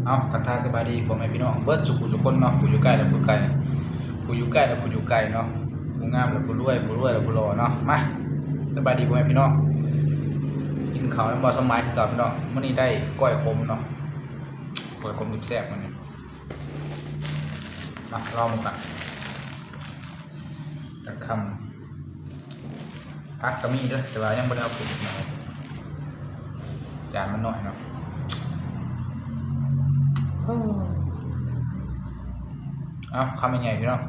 ເອົາ ທັກທາຍສະບາຍດີພໍ່ແມ່ພີ່ນ້ອງເບິດສູ່ຜູ້ສູ່ຄົນເນາະ, ຜູ້ຢູ່ໃກ້ ແລະ ຜູ້ໄກ ຜູ້ຢູ່ໃກ້ ແລະ ຜູ້ຢູ່ໄກເນາະ, ຜູ້ງາມ ແລະ ຜູ້ລວຍ ຜູ້ລວຍ ແລະ ຜູ້ຫຼໍ່ເນາະ. ມາ ສະບາຍດີພໍ່ແມ່ພີ່ນ້ອງ, ກິນເຂົ້ານຳບ່າວສົມໝາຍຄືເກົ່າພີ່ນ້ອງ. ມື້ນີ້ໄດ້ກ້ອຍຂົມເນາະ, ກ້ອຍຂົມແຊບໆ ມື້ນີ້. ມາລອງເບິ່ງກັນຈັກຄຳ. ຜັກກໍມີເດີ ແຕ່ວ່າຍັງບໍ່ໄດ້ເອົາຂຶ້ນເນາະ, ຈານມັນນ້ອຍເນາະ. ເອົາ ຄຳໃຫຍ່ໆ ພີ່ນ້ອງ.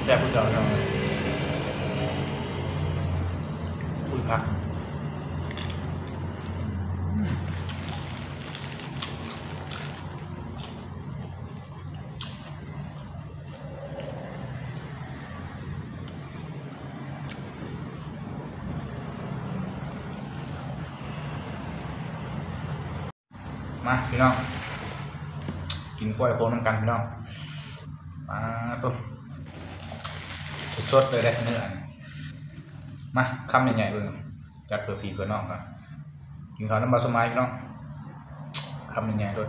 ແຊບຄືເກົ່າພີ່ນ້ອງເອີຍ. ອຸ້ຍ ຜັກ. ມາພີ່ນ້ອງ ກິນກ້ອຍໂຄນຳກັນພີ່ນ້ອງ. ປາໂທ້ ສົດໆ ເລີຍເດ້ເນື້ອ. ມາ ຄຳໃຫຍ່ໆ ເບິ່ງ ຈັດເພື່ອພີ່ເພື່ອນ້ອງກ່ອນ. ກິນເຂົ້ານຳບ່າວສົມໝາຍພີ່ນ້ອງ, ຄຳໃຫຍ່ໆ ໂລດ.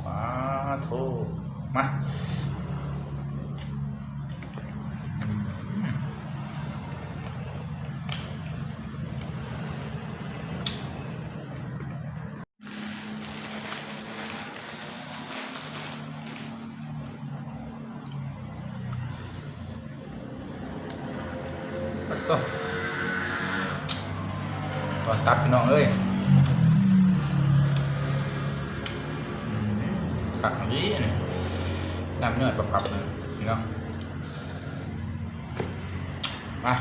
ປາໂທ້ ມາ. ໂອ້ ຕອນຕັດພີ່ນ້ອງເອີຍ. ອືມ ຄັກອີ່ຫຼີນີ້, ນ້ຳເນື້ອປັບໆ ເລີຍພີ່ນ້ອງ. ມາ.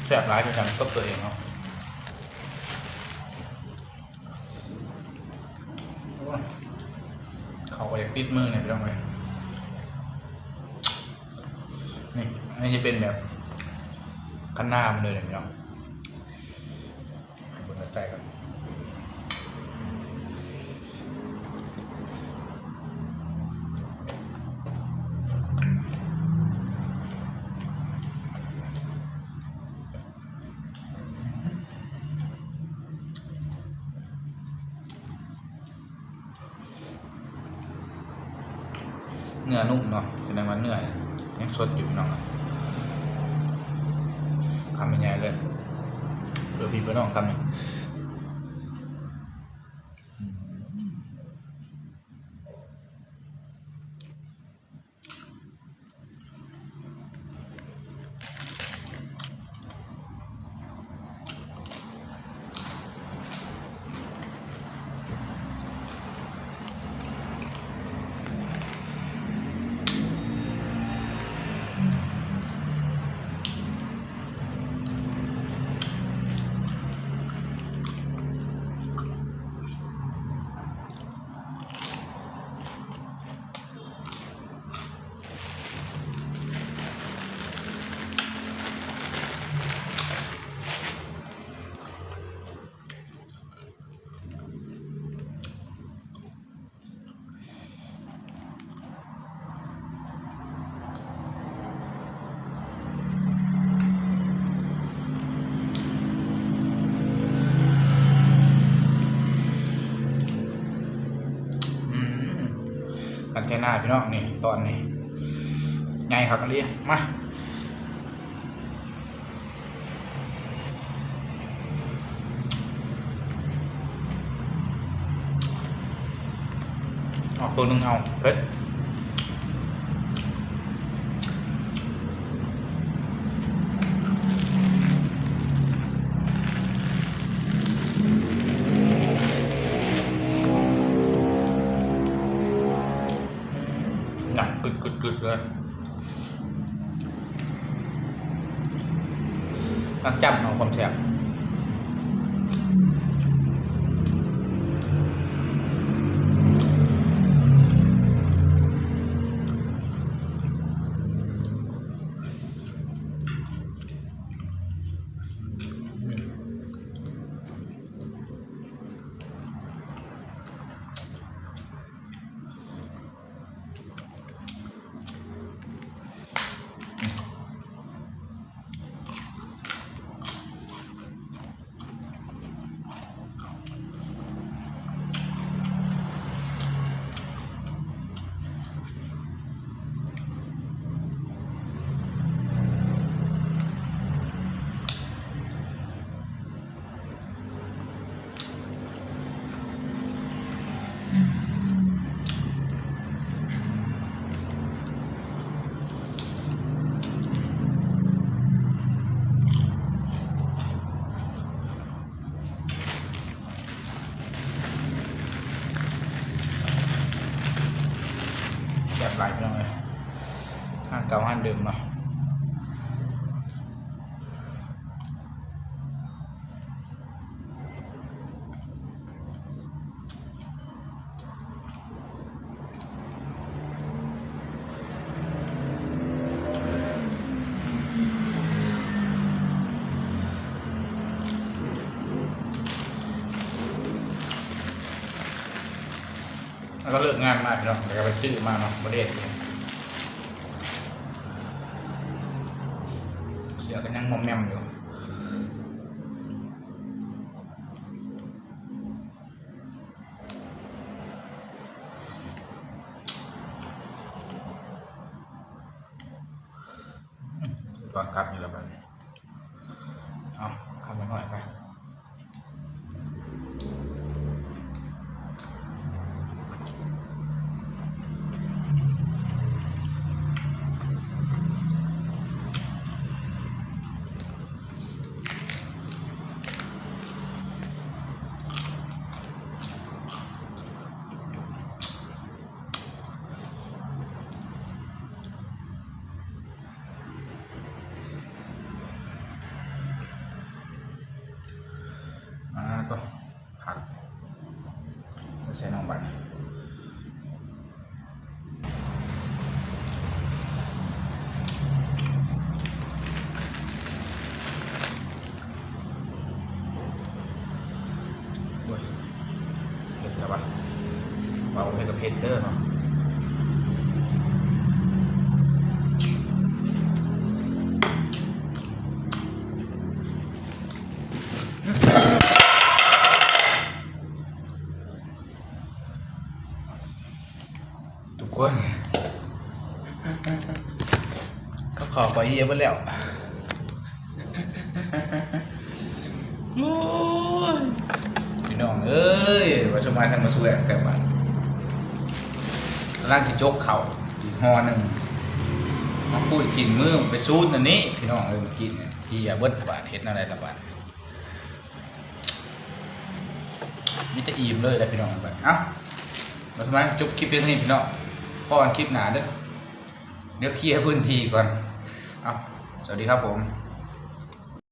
ແຊບຫຼາຍ ຄືກັນກັບຕົວເອງເນາະ. ໂອ້ຍ ເຂົ້າກໍຢາກຕິດມືນີ້ພີ່ນ້ອງເອີຍ. ນີ້ ອັນນີ້ຈະເປັນແບບຄະນ້າມັນເລີຍພີ່ນ້ອງ. ໃຫ້ເບິ່ງໃກ້ໆ ກ່ອນ. ເນື້ອນຸ້ມເນາະ, ສະແດງວ່າເນື້ອຍັງສົດຢູ່ພີ່ນ້ອງ. ຄຳໃຫຍ່ໆ ເລີຍ ເພື່ອພີ່ເພື່ອນ້ອງຄຳນີ້. ອືມ ໜ້າພີ່ນ້ອງ ນີ້ຕອນນີ້ໃຫຍ່ຄັກອີ່ຫຼີ. ມາ ອອກຕົວໜຶ່ງເອົາ ເຜັດ. ໜັງກຶດໆໆເລີຍ. ນັກຈ້ຳເອົາຄວາມແຊບ. ແຊບຫຼາຍພີ່ນ້ອງເອີຍ ຮ້ານເກົ່າຮ້ານເດີມເນາະ. ແລ້ວກໍເລີກງານມາພີ່ນ້ອງ ແລ້ວກໍໄປຊື້ມາເນາະ ບໍ່ໄດ້ເຮັດເອງ. ເສື້ອກໍຍັງມອມແມມຢູ່. ຕອນກັບນີ້ລະບັດນີ້ ເອົາ ເອົາໜ້ອຍໆໄປ. ອ່າ ໂຕ ຜັກ ໃສ່ນ້ອງບັດ. ໂອ້ຍ ເຜັດແທ້ວະ ເວົ້າເຮັດກັບເຜັດເດີເນາະ. ທຸກຄົນ ກັບເຂົ້າຂ້ອຍເຫຍເບິດແລ້ວ. ໂອ້ຍ ພີ່ນ້ອງເອີຍ ວ່າສະບາຍທັນມາຊ່ວຍກັນບາດ ກຳລັງຊິຈົກເຂົ້າອີກຫໍ່ໜຶ່ງ ມາປຸ້ຍກິນມື້ໄປສູດອັນນີ້ ພີ່ນ້ອງເອີຍ ມາກິນເຫຍເບິດບາດ ເຮັດແນວໃດລະບາດ. ມີແຕ່ອີ່ມເລີຍແຫຼະພີ່ນ້ອງ. ເອົ້າ ມາສະບາຍ ຈົບຄລິບພຽງເທົ່ານີ້ພີ່ນ້ອງ ພໍ້ກັນຄລິບໜ້າເດີ. ດຽວເຄຍພື້ນທີ່ກ່ອນ. ເອົ້າ ສະຫວັດດີຄັບຜົມ.